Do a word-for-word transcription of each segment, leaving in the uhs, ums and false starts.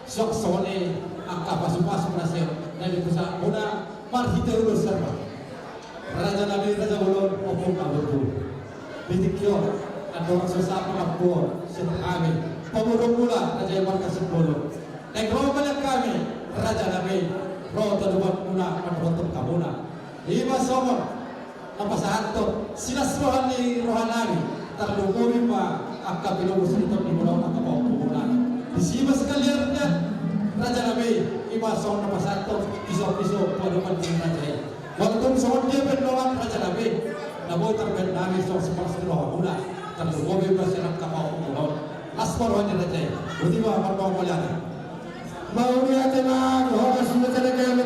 Suang songon i angka pasupasu na sian na dipasahat muna marhite ulos serba. Raja nami, raja bolon, ompung na burju. Di tingki on andorang so sahat pangampuon sian hami pamoruon muna Raja i marga Simbolon, naeng ro ma hami, raja nami, ro tu adopan muna mandohot hamuna. Ima songon na pasahathon silas roha ni roha nami, tarlumobi ma angka pinombo soriton ni muna on, angka pahompu muna. Disi ma sekalian, raja nami, ima songon na pasahathon piso-piso tu adopan ni raja i. Walaupun songon dia pe nongan, raja nami, na boi tarbahen nami songon sipalas ni roha muna, tarlumobi ma sian angka pahompu muna on. Las ma roha ni raja i. Boti ma, mardongan mauliate. Mauliate ma di ho, sude ma hami.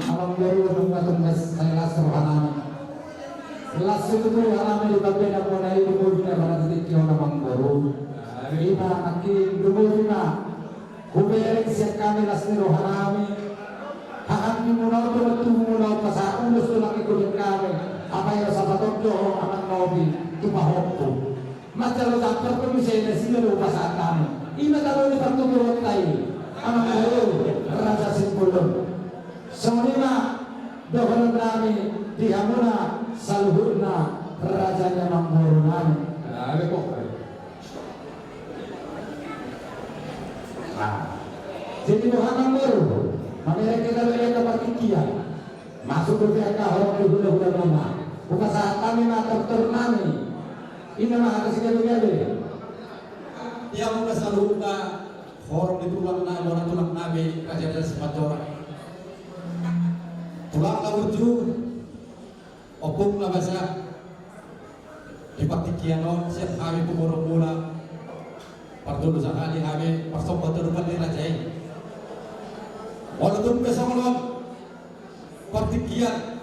Amangboru, nunga tumbas las rohanami. Las situtu rohanami di pambahenan muna i, lumobi ma di tingki on, Amangboru. Ima nangkin lumobi ma hubereng sian hami las ni rohanami. Hahanggi muna on, tubu muna on, pasahat ulos tu nangkin hubereng hami. Apa ia sapaton do ho, Amang Nobi, tu pahompu. Manjalo jambar pe muse nasida do hupasahat hami. Ima tano ni partuturonta i, Amangboru, Raja Simbolon. Songon i ma dohonon nami di hamuna saluhutna, raja ni amangboru nami. Jadi boha, Amangboru, mamereng hita do i angka partingkian. Masuk do pe angka horong ni hulahula nami. Hupasahat hami ma tortor nami. Ima ma hata sigabe-gabe. Di hamuna saluhutna, horong ni tulang nami, bona tulang nami, raja-raja Simanjorang. Tulang na burju, ompung na basa. Di partingkian on sian hami pamoruon muna, parjolo sahali hami parsomba Songon on partingkian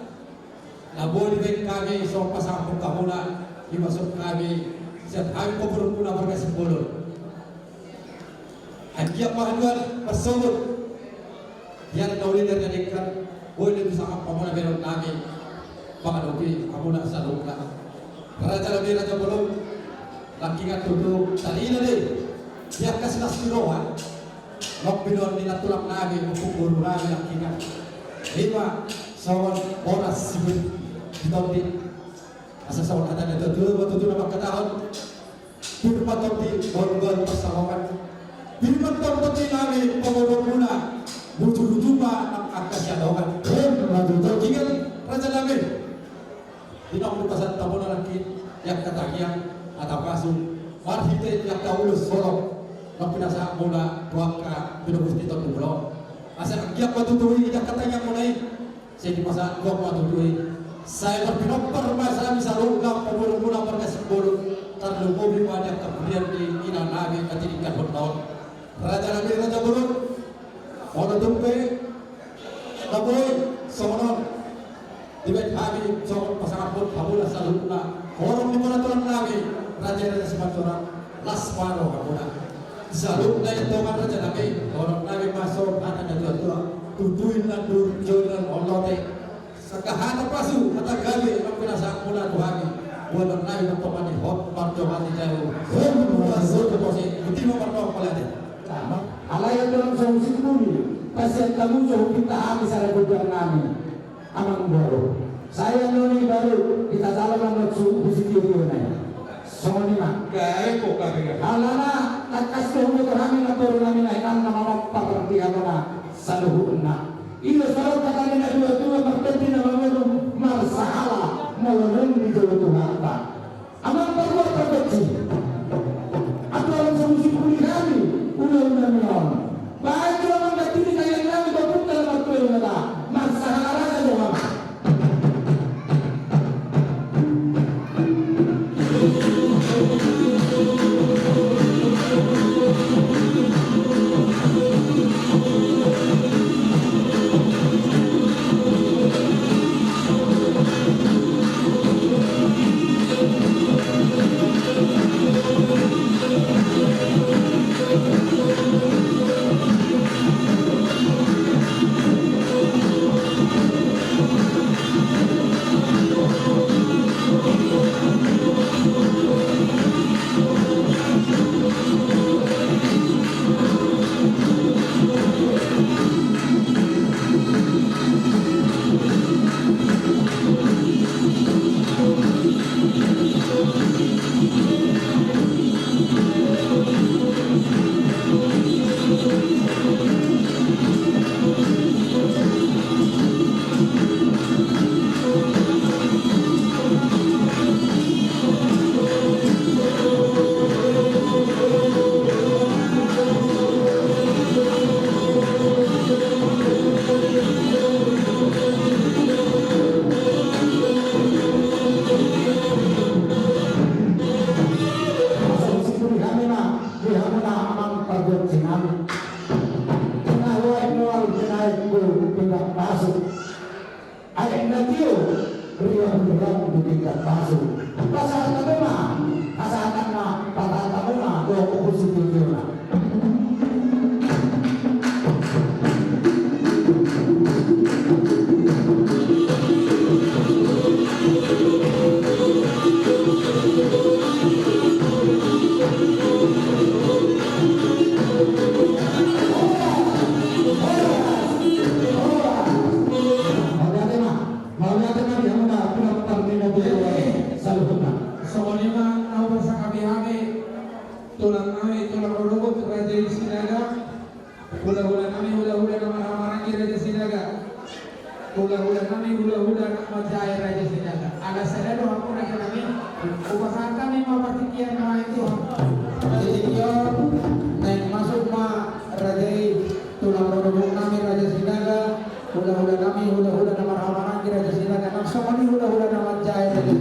na boi dibaen hami songon pasangaphon hamuna, dimasuk hami sian hami pamoruonmuna marga Simbolon. Anggiat ma haduan marsogot, di ari na uli, di ari na denggan, boi do disangap hamuna baenon nami, mangadopi hamuna saluhutna. Raja nami, raja bolon, nangkiningan tutu, tadina do di angka silas ni roha, nang pinoan ni nantulang nami, ompung boru nami nangkiningan. Ima songon boras sibun di tondi. Asa songon hata ni natuatua ma tutu na mangkatahon: Pir ma tondi, borbor pansalongan. Pir ma tondi nami pamoruonmuna, bujur-bujur ma nang angka siadongan. Ima tutu. Nangkiningan raja nami, di naung dipasahat hamuna nangkin di angka tangiang, hata pasu, marhite di angka ulos holong, nang pinasahatmuna tu angka pinobus ni tondi muna on. Asa anggiat ma tutu i di angka tangiangmuna i, sai dipasahat hamu ma tutu i. Sai marpinompar ma hami saluhutna pamoruonmuna marga Simbolon, tarlumobi ma di angka purian ni inang nami na tininggalhonna on. Raja nami, raja bolon, molo tung pe na boi songon on dibaen hami songon pasangaphon hamuna saluhutna, horong ni bona tulang nami, raja i Raja Simanjorang, las ma rohamuna. Saluhutna i antong, raja nami, horong nami ma songon hata ni natuatua: Tutu inna dur, jo inna lote. Sangkahata pasu, hata gabe nang pinasahatmuna tu hami, boanon nami ma antong, mani hot marjongan di jabu. Hot marjongan di jabu. Botima marnohok mauliate. Alai antong songon sipuli, pasian tamu jo hupinta hami sada godang nami. Amang boru, sai annon i baru hita jalo annon tu sitio-tio na i. Songon i ma. Gabe, gabe, gabe. Alana tangkas do huboto hami namboru nami na hinan na manompar di hamuna saluhutna. I do songon hata ni natuatua, martenti na mamorung, marsahala molo dung dijou Tuhanta. Amang pargual pargonsi, antong songon sipuli hami ulaon nami on. Baen jo amang gantini tangiang nami, bapunta na martua i ma da, marsahala raja jo amang. Songon sipuli hami ma di hamuna amang pargonsi nami. Tinahuai mual tinaik tu pinggan pasu. Aek na tio riang-riang di pinggan pasu. Pasahat hamu ma hasahatan na pasahat hamu ma dohot huhut sitio-tiona. Mauliate ma, mauliate ma di hamuna pinompar ni natuatua saluhutna. Songon i ma na hupasangap hami tulang nami, tulang rorobot Raja i Sinaga, hula-hula nami, hula-hula na marhahamaranggi Raja Sinaga, hula-hula nami, hula-hula na manjae Raja Sinaga. Ala sada do hamu raja nami, hupasahat hami ma partingkian nami tu hamu. Di tingki on naeng masuk ma raja i, tulang rorobot nami Raja Sinaga, hula-hula nami, hula-hula na marhahamaranggi Raja Sinaga, nang songon i hula-hula na manjae Raja.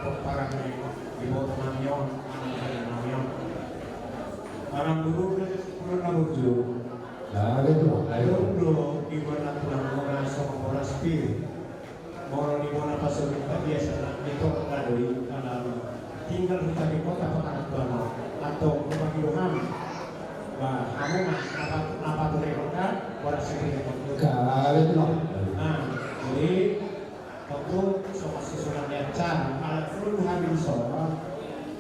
Pomparan ni iboto nami on, anak bere nami on. Manang burung na burju. Nah, itu. Ayo do di bona tulang bona songon boras pir. Molo di bona pasogit badia sana, di tongka do i, alam. Tinggal huta di kota pakaratuan. Atau rumah di roham. Bah, hamu ma, apa, apa tu rekod kan? Boras pir rekod. Nah, jadi Tontu so masusunan ni acara, ala nunga hami so.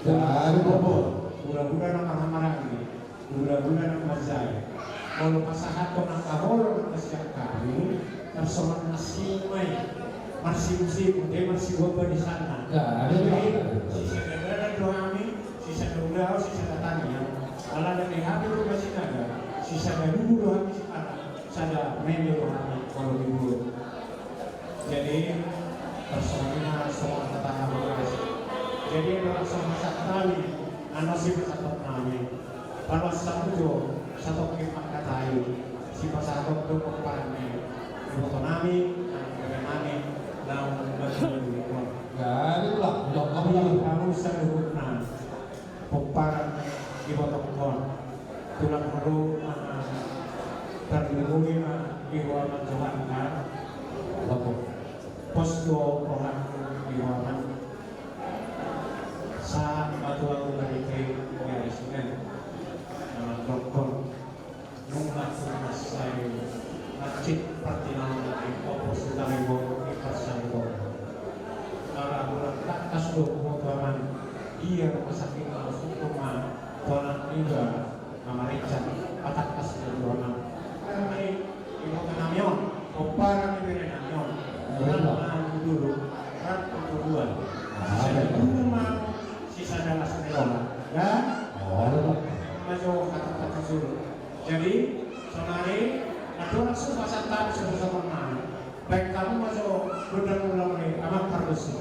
Jadi, bobo, hula-hula na marhahamaranggi, hula-hula na marjae. Molo pasahathon angka holong na sian hami, tarsongon na simai, marsimu-simu, dia marsigopa di sana. Jadi, sisada dalan do hami, sisada ulaon, sisada tangiang. Ala na di hami do masinaga, sisada lubu do hami sisada. Sada meme rohana molo di bulu. Jadi, personalna songon kata hami. Jadi, ado langsung masak tali, ano si masak tali. Kalau satu jo, satu kipak katai, si pasahat tu kepannya, ibu nami, anak nami, naung baca di luar. Jadi lah, udah kamu yang kamu satu nah. Pomparan ni ibotongkon. Tulang hamu, ah, tarlumobi ma di roham Tuhan, ah. Pos do roham di roham. Sa matua umarike, ya, sini. Ah, doktor. Nunga tunas sai mancit partinangan di opo sutari boru di parsariton. Ala bulan takkas do kumotuaman, ia rumah sakit langsung rumah tuanak niba mamarincan patakkas do tuaman. Kami ibu kanamion, opa kami bere namion. Nama dulu, rat keturuan. Sisa dulu mau, sisa dalas melola. Ya? Majo kata-kata dulu. Jadi, sonari, na tulang so pasahat sama-sama. Baik, hamu ma jo gondang ulang ni Amang Pardosi.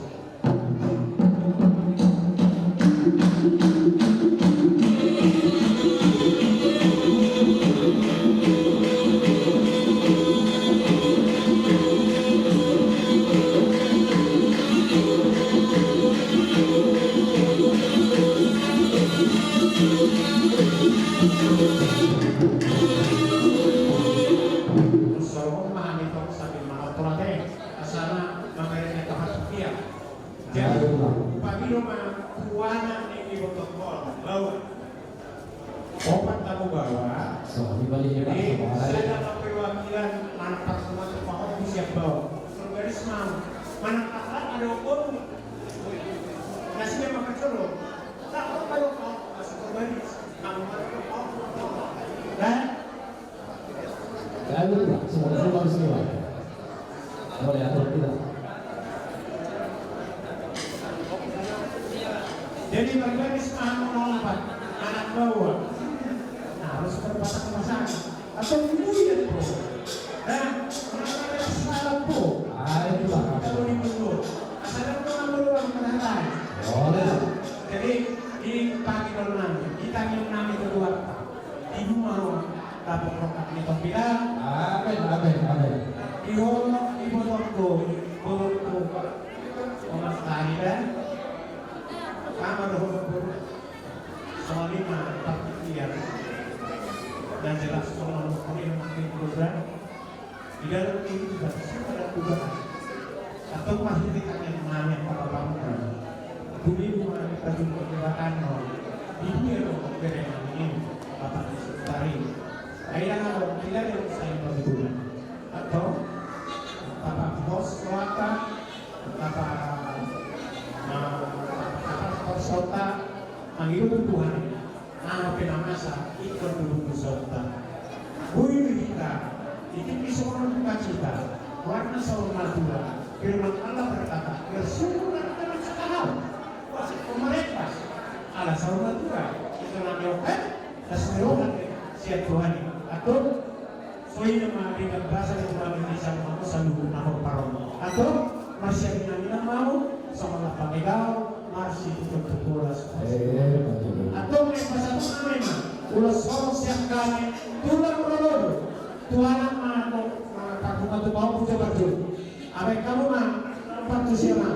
Songon ma hami tong sambil manotor ate, asal na mambaen ni tahan setia. Jadi, pamilo ma tu anak ni iboto on, baoa. Opat tamu baoa. Jadi, sada ma perwakilan manang parsumat tu pahompu siap baoa. Sorbaris ma, manang aha ado ombun. Nasida ma kacolo. Tak apa kalau kau masuk sorbaris. Kamu masuk kau. Kan? Lalu, semua, semua, semua. Boleh atur kita. Jadi, margaris ma hamu na opat, anak baoa. Nah, harus berpatah pasangan. Atau ibu ya, bro. Nah, mana ada salah, bro. Ah, itu lah. Kalau di bro. Asal ada orang baru orang mengenai. Boleh. Jadi, di pagi malam, di tanggal enam itu dua. Di rumah, rumah. Dapot rongkap ni topi da. Amen, amen, amen. Di holong, di botongku, botongku. Omas tari da. Sama do holong botong. Soalnya mah, tapi iya. Dan jelas, soalnya mungkin makin muda. Di dalam kehidupan, semua ada perubahan. Atau masih ditanya nanya pada bangsa. Budi rumah di Tanjung Pergerakan, no. Di dunia, no, bere nami, Bapak Sekretari. Ayo, no, tidak ada yang saya perhitungkan. Atau, Bapak Bos, Bapak, Bapak, ah, Bapak Bos, Bapak, mangido tu Tuhan. Aha pe na masa, ingkon tubu tu songon i. Boi do hita, di tingki songon i tu kacita, warna saur matua, firman Allah berkata, bersyukurlah dengan segala hal. Wah, pemerintah, ala saur matua, itu namanya oke, das merohan, siap Tuhan, atur, Songon i ma di bangso ni Tuhan Indonesia ma saluhut na hombar on. Antong, marsiaminaminan ma hamu, songon na pangegau, marsitutup tutulas. Eh, betul. Antong, eh, pasahat ma, ulos holong sian hami, tulang rorobot, tu anak ma, ma, parhunga tu pahompu jo parjolo. Abe hamu ma, partusi ma.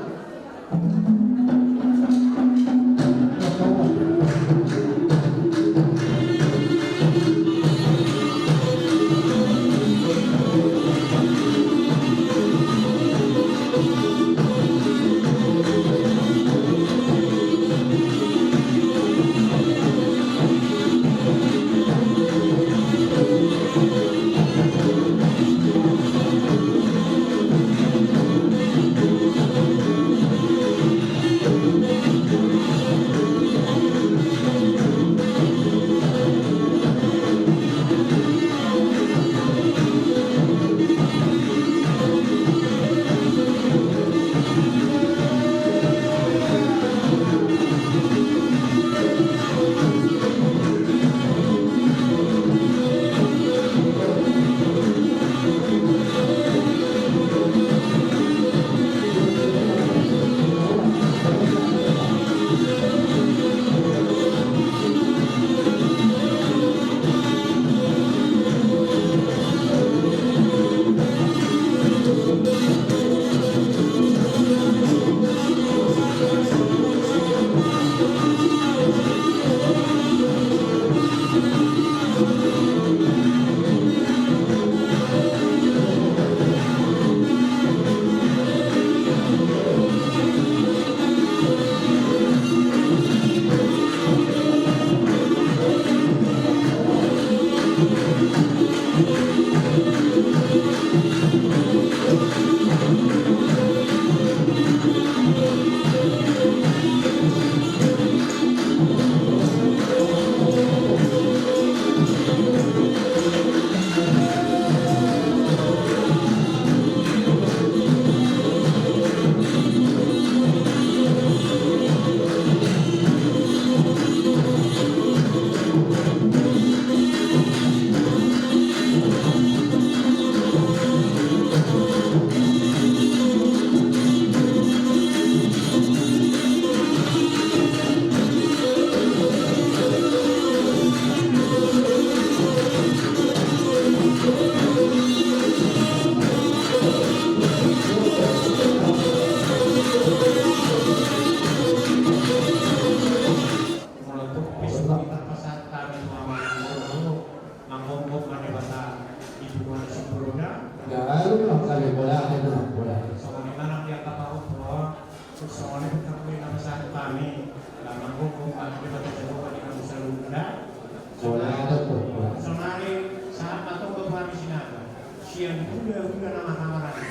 Sampulna pasahat hami, lam manggokhon hami di mata Jahowa di kamu saluhutna. Sonari sahat ma tongtong hami sinama sian hulahula na marhahamaranggi.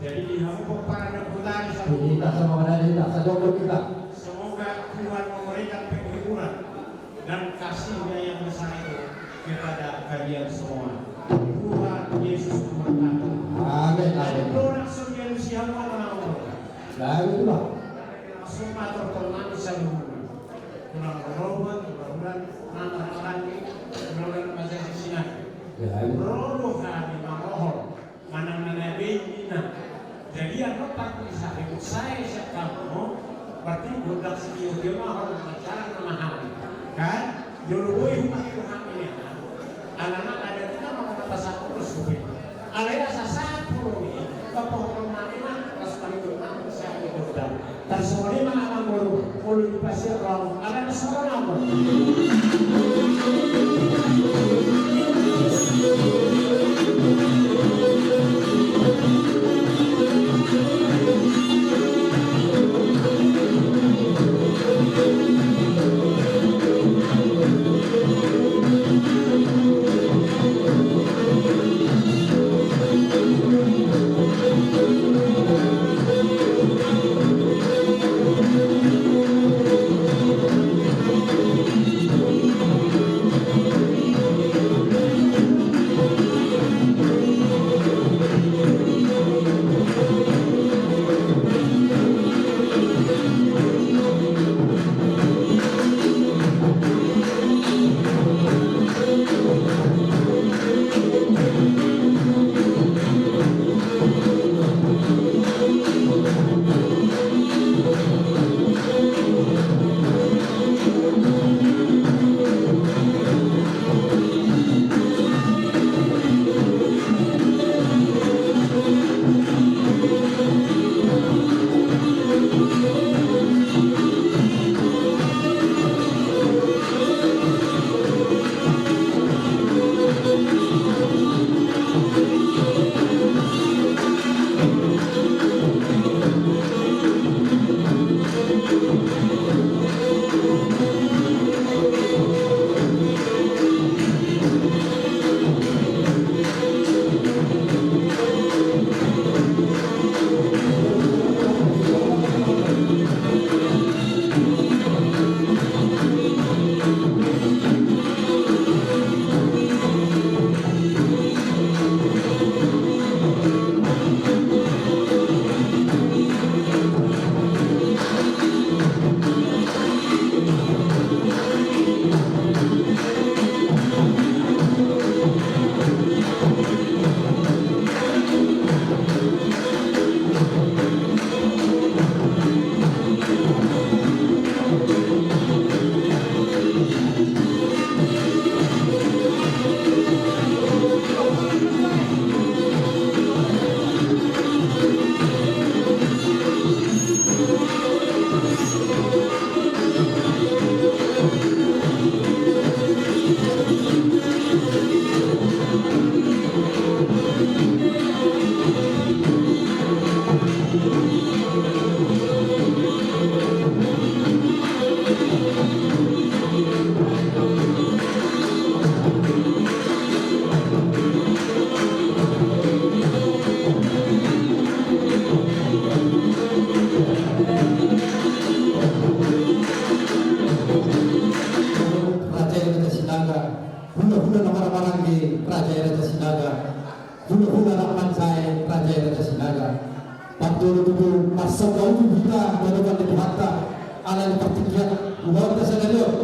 Jadi di hamu pomparan na hutani sa. Hita sama kena hita, sajombor hita. Semoga Tuhan memberikan penghiburan dan kasih-Nya yang besar itu kepada kalian semua. Tuhan Yesus memberkati. Amin, amin. Doa langsung yang usia mau menang. Lalu itu, Bang. Langsung matur tolong saluhutna. Tulang Roroban, Tulang Roroban, Tulang Roroban, Majelis Sinai. Ya, amin. Roro kami marohol. Manang na naeng be ninna. Jadi anggo parpudi sae, sae sian hamu, berarti gondang sitio-tio ma hon, acara na mahal. Kan? Jolo boi hupahido hami ninna. Alana adat i ma na pasahat ulos dope. Alai asa sahat holong i, papohot hami ma, laos pahido hami sae gondang. Tarsongon i ma amang boru, molo dipasiat roham, alana songon on. Hulahula na marhahamaranggi, raja i raja Sinaga. Hulahula na manjae, raja i raja Sinaga. Parjolo tutu marsomba ujung hita di adopan ni Tuhanta, ala ni partingkian ulaonta sadari on.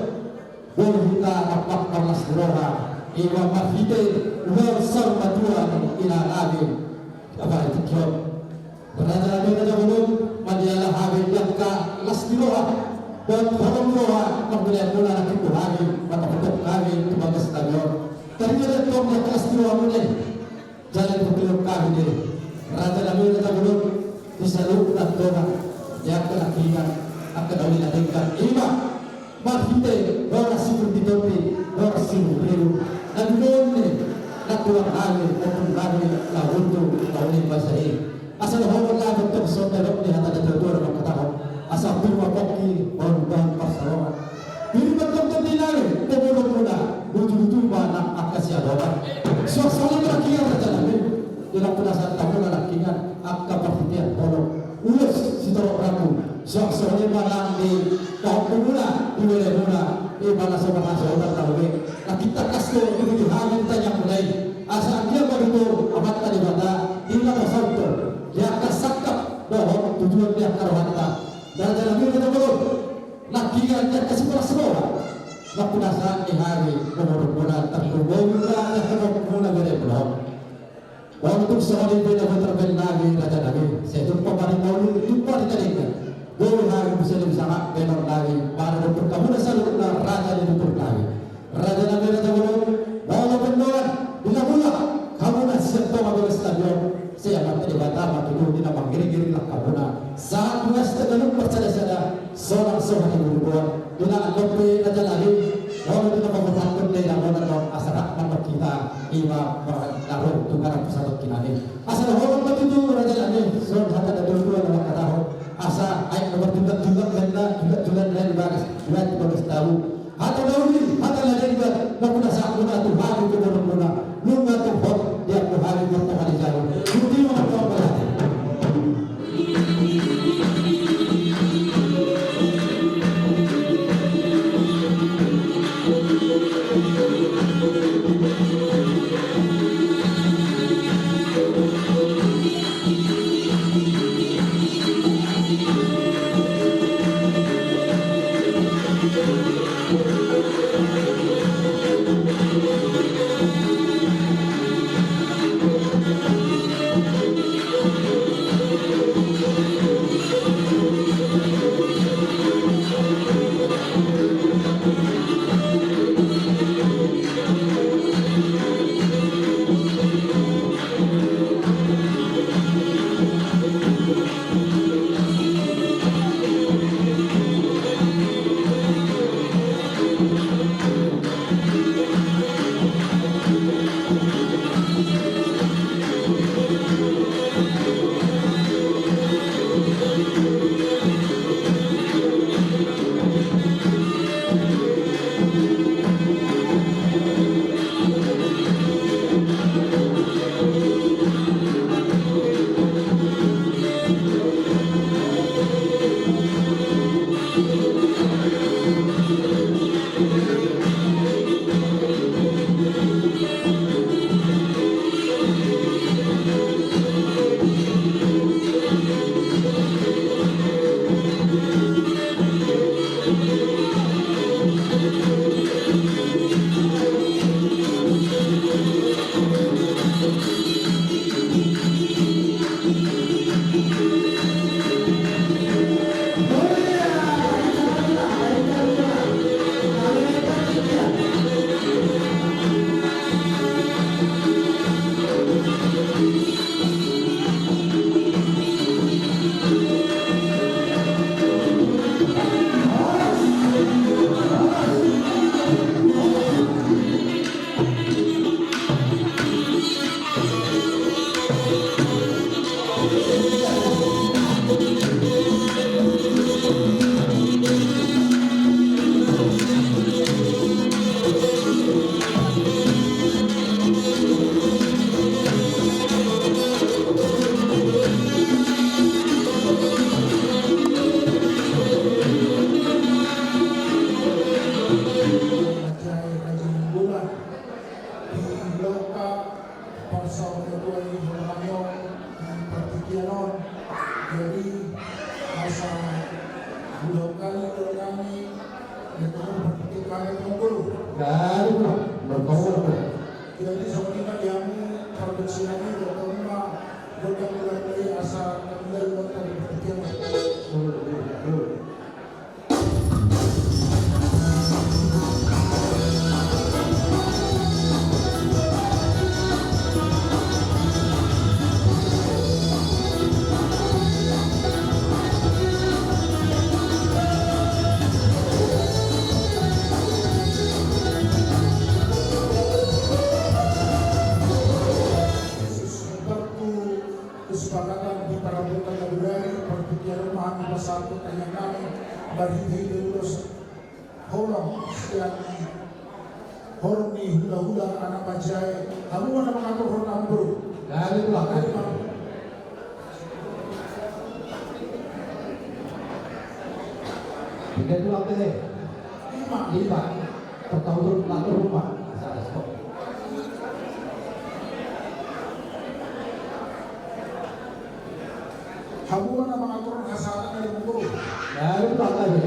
Boi hita rap marlas ni roha, ima marhite ulaon saur matua ni inanami di tingki on. Raja nami, raja bolon, mandiala hami di angka las ni roha dohot holong ni roha parbinotoan muna na tingki hami, mandapothon hami tu bagas nami on. Taringot do tong di angka las ni roha muna i. Jala dipartingkian hami di raja nami, raja bolon, di saluhut dongan, di angka nangkiningan, angka na uli na denggan, ima marhite horas sipir ni tondi, horas sipir ni ribu, na didok ni natuatua nami, ompung nami, na hundul, na uli basa i. Asa dohonon nami tong songon na nidok ni hata ni natuatua na mangkatahon: Asa pir ma pongki, baru baru parsaoran. Pir ma tong tondi nami, pongki muna, bujur tu ma nang angka siadopan. Suang songon i ma nangkiningan, raja nami, di lampu na sahat hamu nangkiningan, angka parhitean holong, ulos sitorop rambu. Suang songon i ma nang di pahompu muna, di bere muna, ima na so marhasohotan na lobi. Nangkin tangkas do dibege hami di tangiang muna i. Asa anggiat ma tutu Amanta Debata di na pasahathon di angka sangkap dohot tujuan ni angka rohanta. Raja nami, raja bolon, nangkiningan di angka sipalas roha, na pinasahat ni hami, boru muna, tarlumobi ma di angka pahompu muna, bere muna on. Molo tung songon i pe na boi tarbahen nami, raja nami, sai tung pamarina uli, tung pamarina denggan, boi hami muse lebih sangap bahenon nami, maradophon hamuna saluhutna raja ni tutur nami. Raja nami, raja bolon, molo pe nunga di na mulak hamuna sian tonga bagas nami on, sai Amanta Debata ma tutu di na mangiringiring langkamuna, sahat tu asa ganup marsadasada, sonang so haribu-ribuan. Di na adong pe, raja nami, molo di na paborhathon dainang on, asa rap mandok hita, ima ma na ro tu ganup sataon i. Asa dohonon ma tutu, raja nami, songon hata ni natuatua na mangkatahon: Asa aek na marjulak-julak bahenna, julak-julak na di bagas, bahen tu bagas tabu. Hata na uli, hata na denggan, na pinasahat muna tu hami, tu boru muna, nunga tung hot diampu hami martonga ni jabu. Botima ma, tong, mauliate. Saur matua i, hula nami on, di partingkian on. Jadi asa ulang kali hula nami, ya, partingkian kami monggo. Jadi, Pak, bertemu. Jadi songon i ma di hamu pargonsi nami, bertemu ma gondang hula nami, asa kami dari partingkian. Kesepakatan di parabot na dua hari, partingkian on ma hami pasahat tu tangiang nami, marhite-hite ulos holong sian horong ni hula-hula anak manjae. Hamu ma na mangatur horong nami, bro. Dari tulang. Tiga dua, P. Lima. Lima. Pertahun lalu rumah. Salah, stop. Hamu ma na mangatur hasahatan na di monggo. Baru tak lagi.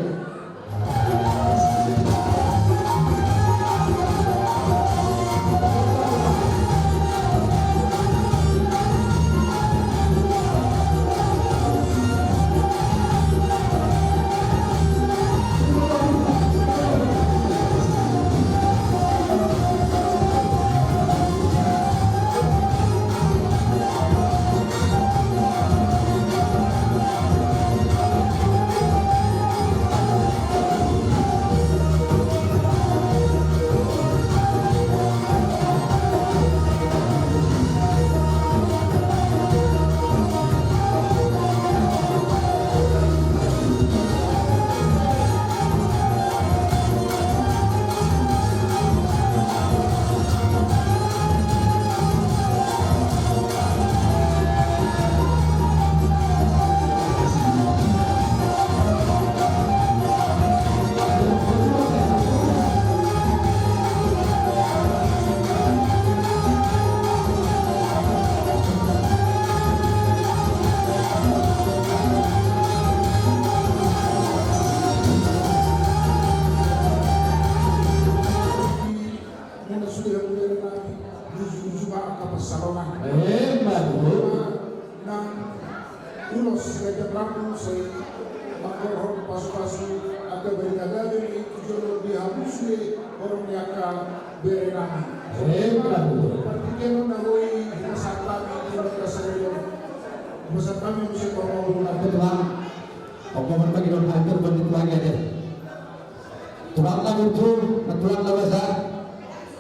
Muna sude hamu bere nami, luju-luju ma angka pansalongan. Emma tutu. Nang ulos siganjang rambu sai manggorhon pasu-pasu angka bere na gabe i tu jolo di hamu sude horong ni angka bere nami. Emma tutu. Partingkian on na boi hupasahat hami di bagasan sadari on. Hupasahat hami muse tu hamu. Tulang. Opo, marpangidoan hami tu Tulang i ate. Tulang na burju, na tulang na basa.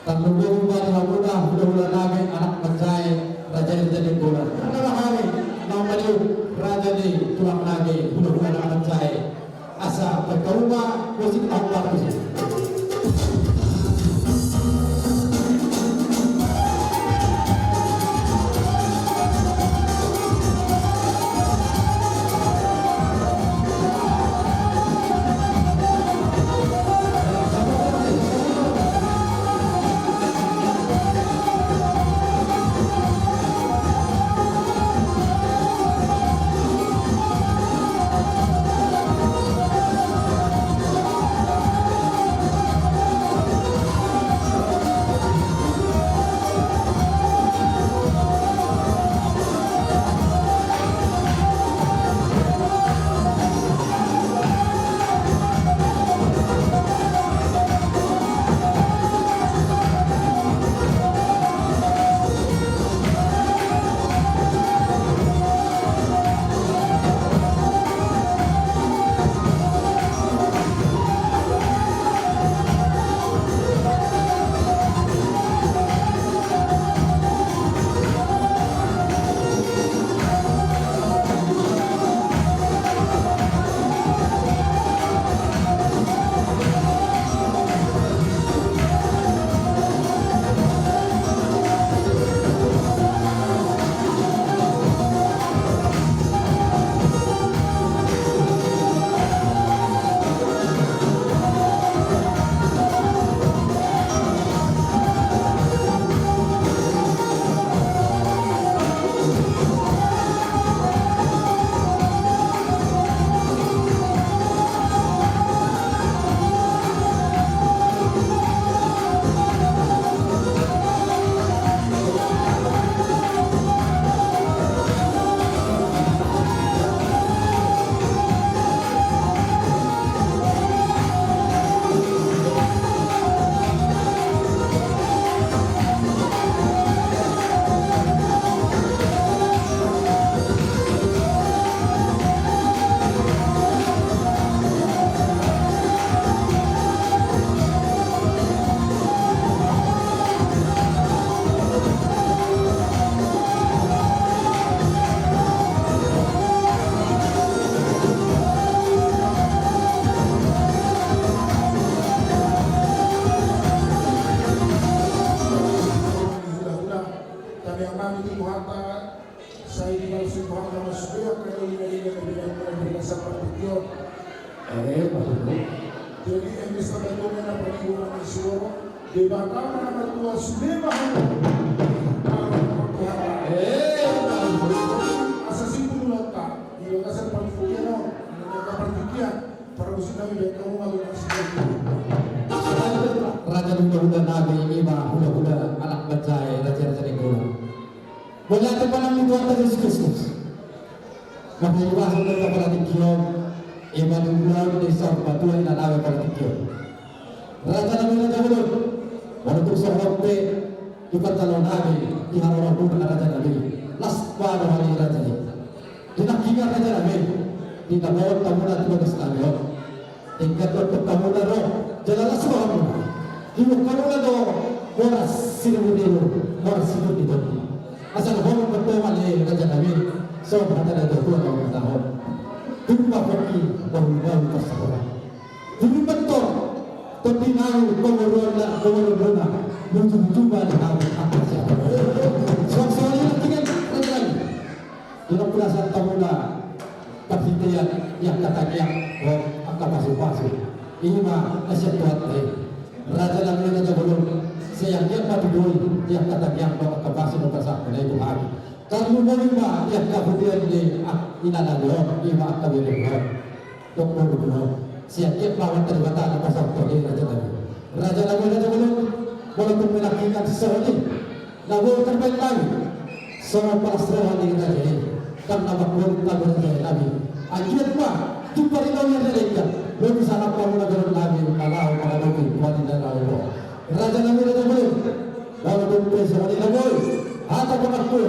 Tarlumobi ma di hamuna hula-hula nami anak manjae, raja ni Raja Nainggolan. Nunga hami na mamasu raja ni tulang nami hula-hula anak manjae. Asa markauma musik na hombar tusi. Hami tu Tuhanta, sai dibalos Tuhanta ma sude angka na niula-ula na binahen muna di bagasan partingkian on. Eh, betul. Jadi, eme sada tu mena partingkian on, Debata ma na martua sude ma hami. Eh, betul. Asa simpul ulaonta di bagasan partingkian on, angka partingkian. Raja ni hulahula nami, i ma hulahula anak bajai, raja-raja ni hula. Mauliate ma nang di Tuhanta Jesus Kristus. Maka i ma songon na partingkian on, i ma di ulaon ni saur matua inanami partingkian on. Raja nami, raja bolon, walaupun songon pe di pantalan nami, di haroro muna, raja nami, las ma roha ni raja i. Di nangkingan, raja nami, di na boan hamuna tu bagas nami on, tingkat dohot hamuna ro, jala las rohamuna. Diboan hamuna do boras siribu-ribu, boras sitondi-tondi. Asa dohonon ma, raja nami, songon hata ni natuatua na ummatahon: Tupa pongki bahul-bahul parsahora. Tuli bentor, tondi nami, pamoruonna, pamoruonna, luju-luju ma di hamu angka siapa. Suang songon i nangkinan, raja nami. Di na pinasahat hamuna parhitean ni angka tangiang dohot angka pasupasu, i ma na sian Tuhanta i. Raja nami, raja bolon, sai anggiat ma tutu i di angka tangiang dohot angka pasu na pasahat muna i tu hami. Tarlumobi ma di angka pudian ni inanami on, i ma angka beremuna on. Dok boru do, sai anggiat ma Amanta Debata na pasahathon i, raja nami. Raja nami, raja bolon, molo tung nangkinan songon i na boi tarbahen nami, songon palas roha ni raja i, ndang na manggorit hami, raja nami. Anggiat ma tung paringot ni raja i, lobi sahat hamuna, raja nami, na laho mangadopi Tuhan i na laho. Raja nami, raja bolon, molo tung pe songon i na boi hata pangaku,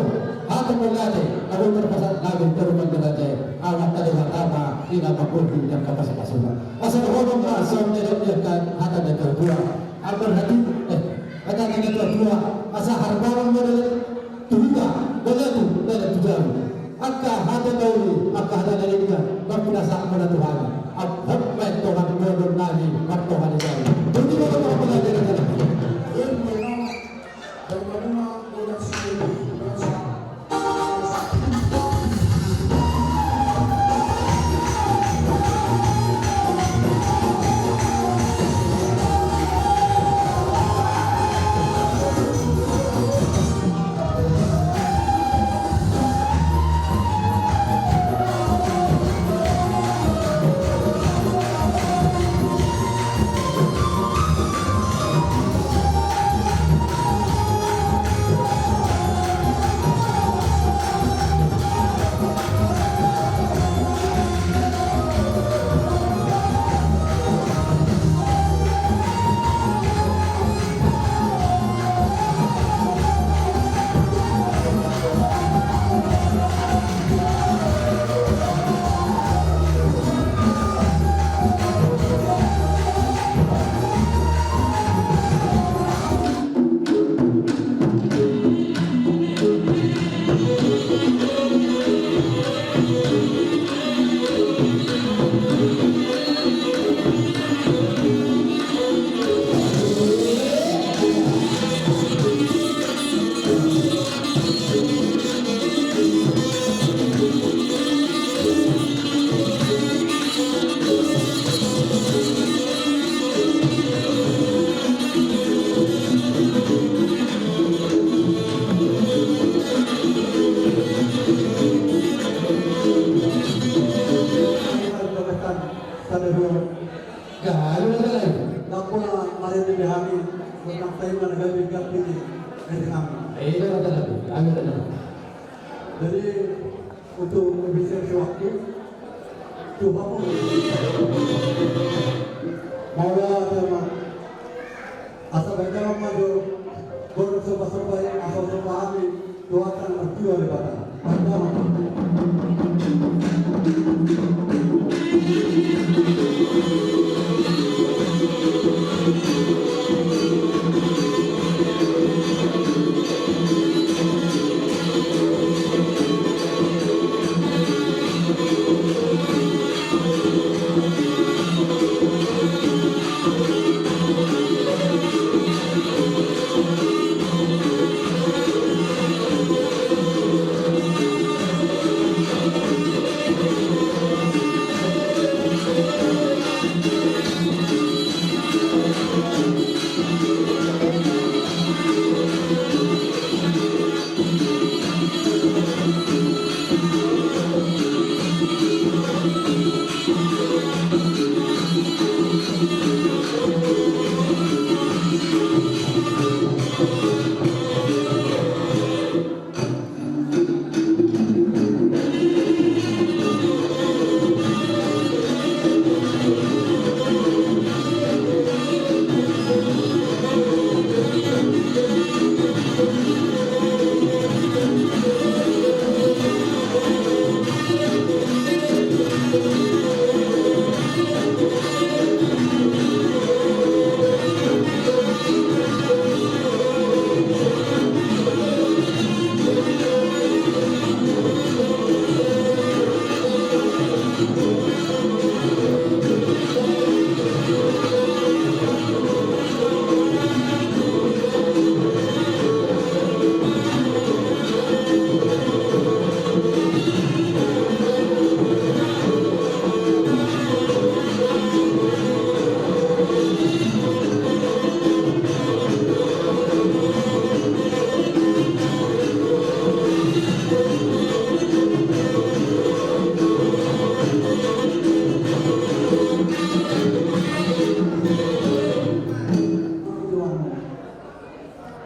hata mauliate na boi tarpasahat nami tu Amanta Debata, Amanta Debata ma i na manggohi di angka pasupasuna. Asa dohonon ma songon na nidok ni angka hata ni natuatua: Ambar hatimu, eh, hata ni natuatua, asa harbangan ma dalan tu huta, balian tu dalan tu jabu. Angka hata na uli, angka hata na denggan na pinasahat muna tu hami. Amhot ma i, Tuhan, dohonon nami martonga ni jabu. Boti ma, Tuhan, pala dera dera. Gabe na lain. Ndang pola marende be hami, ndang paima na gabe, gabe ni, gabe hami. Iya, gabe na lain. Jadi, untuk menghabiskan waktu, tu hamu. Mauliate ma. Asa bahen damang ma jo, gondang somba-somba i, asa somba hami tu Amanta na martua Debata. Bahen damang.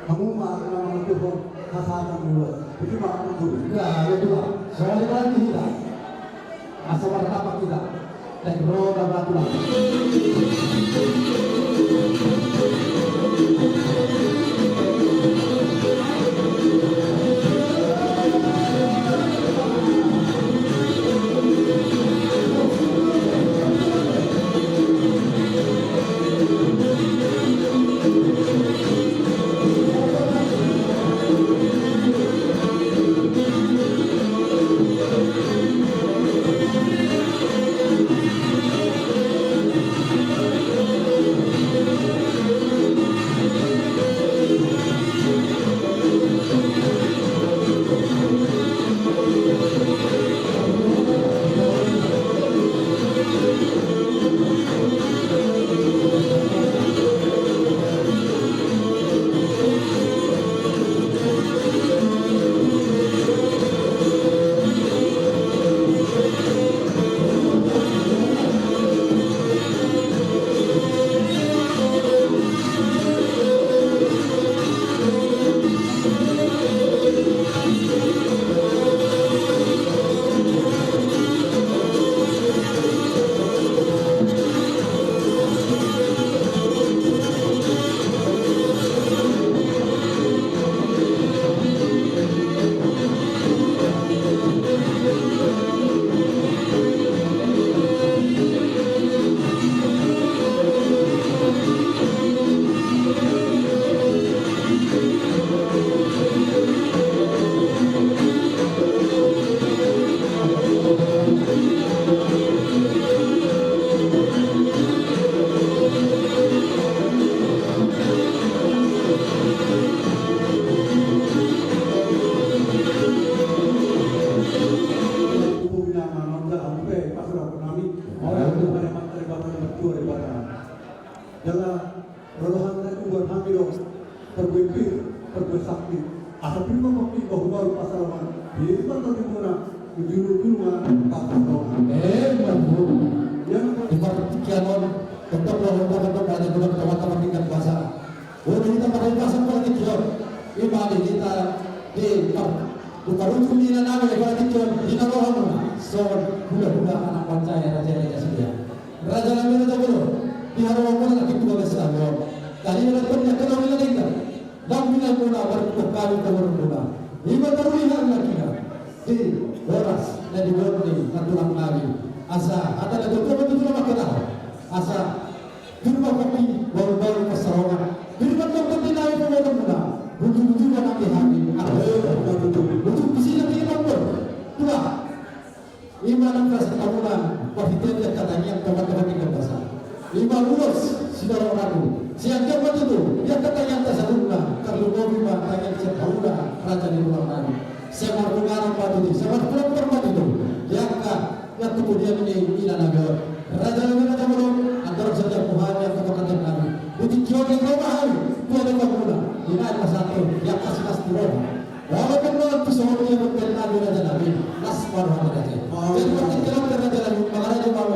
Hamu ma na mangutuhon hasahatan ni ulos. Isi ma ulos. Ya, ya, Tuhan. Soalnya kan kita. Asa martapak kita. Dan roda batu lah. Jala rohana tu buat hami do, parbue pir, parbue sakti. Asa pir ma pir bahulbahul pansalongan, pir ma tondi muna, ujung-ujungna pansalongan. Eh, mampu. Ia na di partingkian on, tetap rohana tetap ada guna kecamatan partingkian basa. Boru hita parhorasan partingkian on. Ima di hita di par, di parujung ni na nami partingkian on, di na rohamuna. Songon hulahula anak bangsa i, raja i, raja i. Raja nami, raja bolon, di haroa muna na pintu bagas nami on. Tadi na tong na kena wila denggan. Nang wila muna marhite hami pamoruon muna. Ima tarulihan na kina. Di horas na di bondi na tulang nami. Asa hata na tutu ma tutu na mangkatahon. Asa jur ma pir bahulbahul pansalongan. Jur ma tong tong di nami pamoruon muna. Butuh-butuh ma nang di hami. Aduh, butuh-butuh. Butuh di sini lagi mampu. Tulang. Ima nang rasa tamunan, parhitean di angka tangiang, tomat-tomat di basa. Ima ulos, sidorong ragu. Sian dia ma tutu, di angka tangiang ta saluhutna, tarlumobi ma tangiang sian hamuna, raja ni tulang nami. Sai marpungaran ma tutu, sai marpungaran ma tutu. Di angka, na tu pudian ni ina nami on. Raja nami, raja bolon, andorang sadia puhami angka pangkataion nami. Di tingki on naeng ro ma hami, tu adopanmuna, di na pasahathon, di angka silas tu roha. Walaupun dalam tu songon dia berkenaan raja nami, las baru ada raja. Jadi, pasti dalam raja nami, maka raja baru.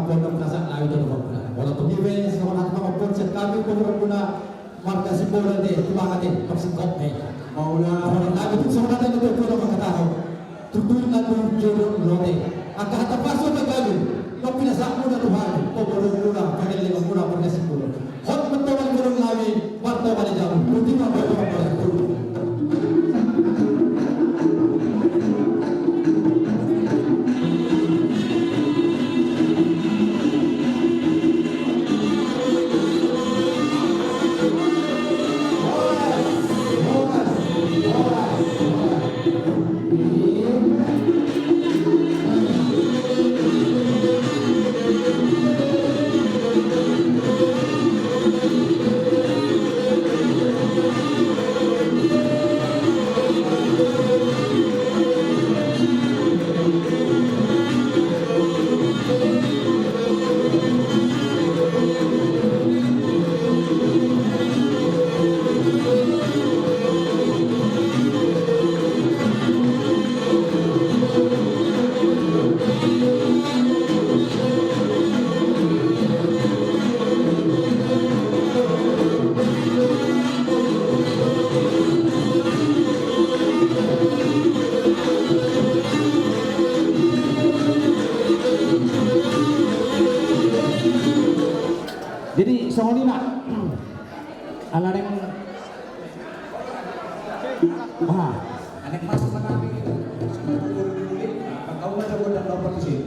Pondok Pinasak na itu tu pondok. Wala tu hibe, songon hata pamopon sian hami pondok muna marga Simbolon ate, tulang ate, parsingkop ate. Mauliate. Songon hata pamopon ate, tu pondok muna marga Simbolon. Tutu na tu jodo lote. Angka hata pasu na gabe, na pinasak muna tu hami, pondok muna, panggabean muna marga Simbolon. Hot mentoman guru nami, martoman di jabu. Putih apa yang berlaku? Jadi songon i ma. Ala naeng, wah, naeng masuk ma hami. Kau baca gondang dapat di sini.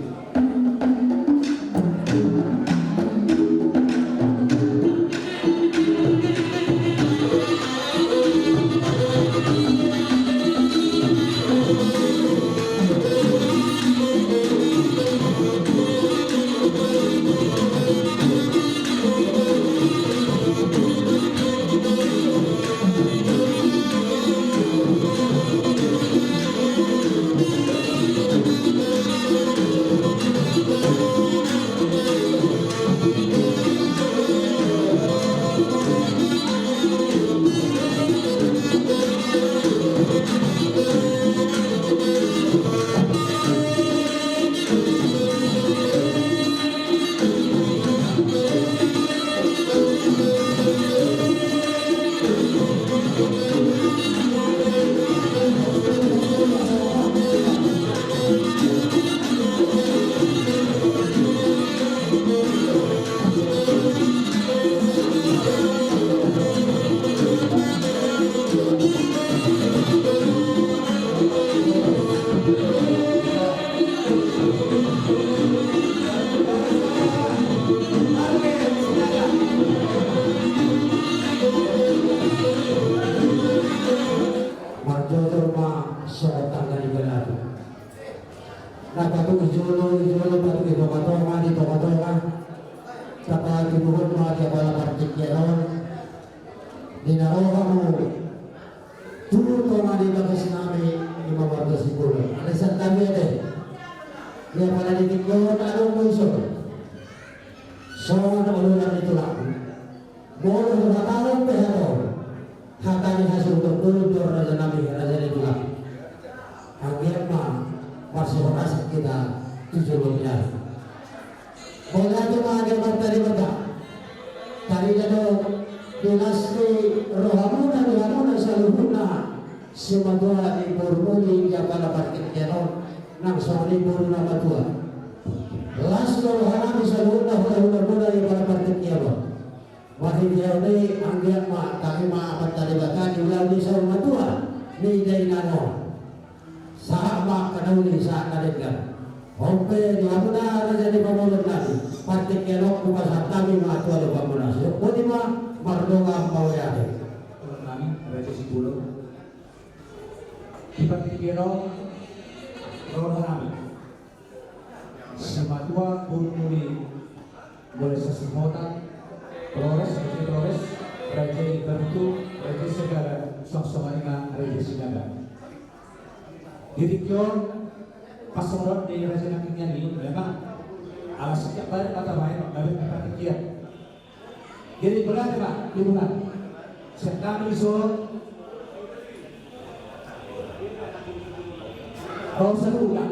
Marjolo ma songon tangga ni balagu. Na patuju jolo, jolo patuju di tonga-tonga, di tonga-tonga. Tapatuduhon ma di apala partingkian on. Di na ro hamu tu tonga ni bagas nami, i ma marga Simbolon. Alai santabi ate. Ia pala di tingki on adong do ison. Songon oloan ni tulangku. Molo huhatahon pe hata on. Hata ni hasuhuton bolon do raja nami, raja ni tulangku. Anggiat ma marsihorasan hita tu joloan on. Mauliate ma di Amanta Debata. Tarida do di las ni rohamuna di hamuna saluhutna. Simatua ni borumuna di apala partingkian on nang songon i boru na matua. Las do rohanami saluhutna hulahula muna di apala partingkian on. Marhite on i anggiat ma tagi ma Amanta Debata di ulaon ni saur matua ni dainang on. Sahat ma angka na uli sahat na denggan. On pe di hamuna raja ni pamoruon nami, partingkian on hupasahat hami ma tu adopan muna. Boti ma, mardongan mauliate. Nami raja Simbolon. Di partingkian on ro hami. Simatua boru ni Mulai Sasihota, Polores, Raja Polores, Raja Ibarutu, Raja Segara, songon i ma Raja Sinaga. Di tingki on, pas songon di raja nangkin i, memang ala setiap barit ma tabaen, barit ma partingkian. Jadi berarti ma, liburan. Sian hami dison, ro saluhutna.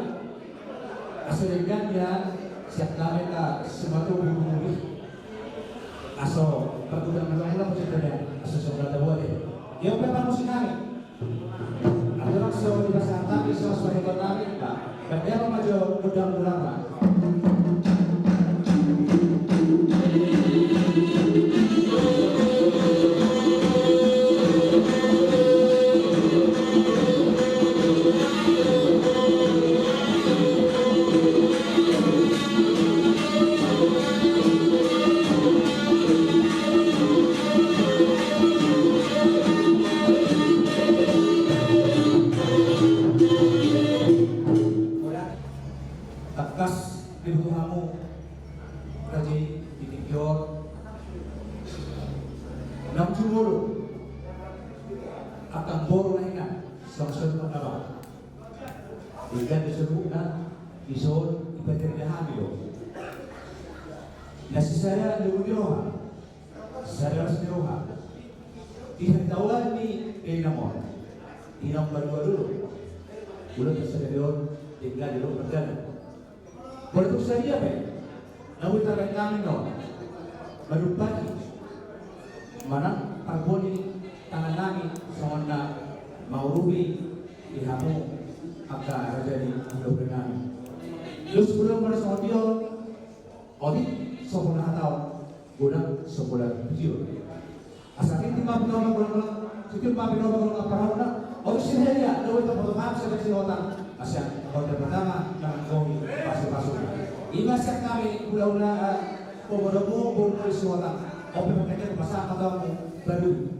Asa denggan ia, Siap nami na sumato bulu muli. Aso pergudang na ulang cerita dia. Aso sebelah tahu deh. Dia udah bagus nami. Aturan so di pasar nami so sebagai nami. Nah, dan dia maju gudang gudang. Tangkas dibutuh hamu raja i di tingki on. Naung jumolo angka boru na hinan songon songon na ba. Ikan di serbukna di son ipatirda hami do. Na sisada di roha. Sada las ni roha. Di hatahuan ni inang on. Inang paduadua. Ulang na sada di on tinggal di rumah perdana. Bola tu sadia pe. Na boi tarbaen nami on. Madumpaki. Manang parboni tangan nami songon na mangurupi di hamu angka raja ni hulahula nami. Terus belum pada songon dia. Otik so pola hataon. Godang so pola video. Asa tintin ma pinono godang, tintin ma pinono godang parahona. Otik si dia do itu foto maaf sebagai si hotang. Asa konten pertama nang koi pasu-pasu. Ima siap nami hulahula. Komodomu boru si hotang. Ope pakai pasang hatamu baru.